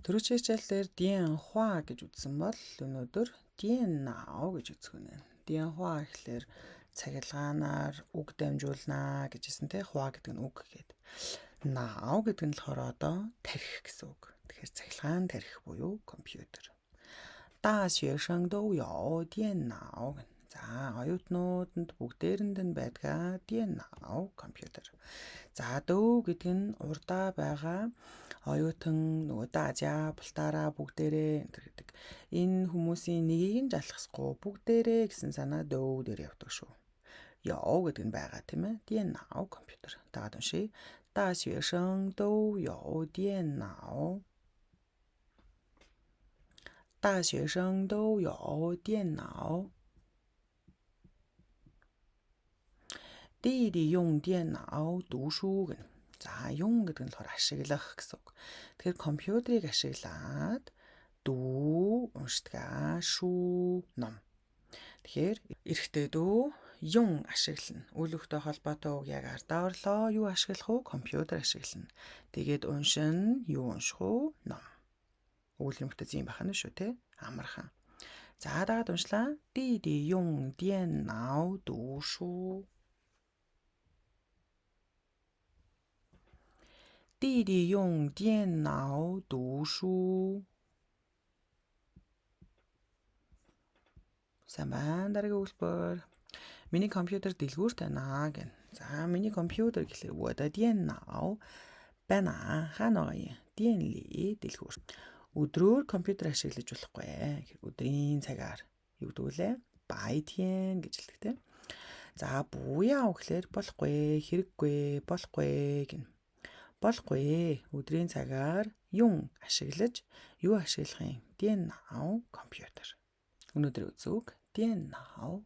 Түрүүчийн хичээл дээр 电话 гэж үзсэн бол өнөөдөр 电脑 гэж үзэх нь. 电话 гэхлээр цахилгаанаар үг дамжуулнаа гэж хэлсэн те. 话 гэдэг нь үг гээд. 脑 гэдэг нь болохоор одоо тархи гэсэн үг. Тэгэхээр цахилгаан тархи буюу компьютер. 大学生都有电脑 гэнэ. За оюутнууданд бүгдээрэнд нь байдгаа 电脑 компьютер. За 都 гэдэг нь урдаа байгаа оюутан нөгөө 大家 бултаараа бүгдээрээ энэ гэдэг. Энэ хүмүүсийн нэгийг нь жалхасгүй бүгдээрээ гэсэн санаа 都 дээр явдаг шүү. 有 гэдэг нь байгаа тийм ээ. 电脑 компьютер. Дагаад уншия. 大学生都有电脑。大学生都有电脑。弟弟用电脑读书 гэнэ. За 用 гэдэг нь болохоор ашиглах гэсэн үг. Тэгэхээр компьютерийг ашиглаад 读 уншдаг 书 ном. Тэгэхээр эрэгтэй дүү 用 ашиглана. Үйл үгтэй холбоотой үг яг ардаа орлоо. Юу ашиглах вэ? Компьютер ашиглана. Тэгээд уншина. Юу унших вэ? Ном. Өгүүлбэр бүтэц юм байна шүү те. Амархан. За дагаад уншлаа. 弟弟用电脑读书。弟弟用电脑读书。 Сайн байна. Дараагийн өгүүлбэр. Миний компьютер дэлгүүрт байна гэнэ. За миний компьютер гэхлээр 我的电脑 байна. Хаана байгаа юм? 店里 дэлгүүр. Өдрөөр компьютер ашиглаж болохгүй. Өдрийн цагаар юу гэдэг вүлээ? 白天 гэж хэлдэг тийм. За 不要 гэхлээр болохгүй, хэрэггүй, болохгүй гэнэ. Болохгүй. Өдрийн цагаар 用 ашиглаж юу ашиглах юм? 电脑 компьютер. Өнөөдрийн үгс 电脑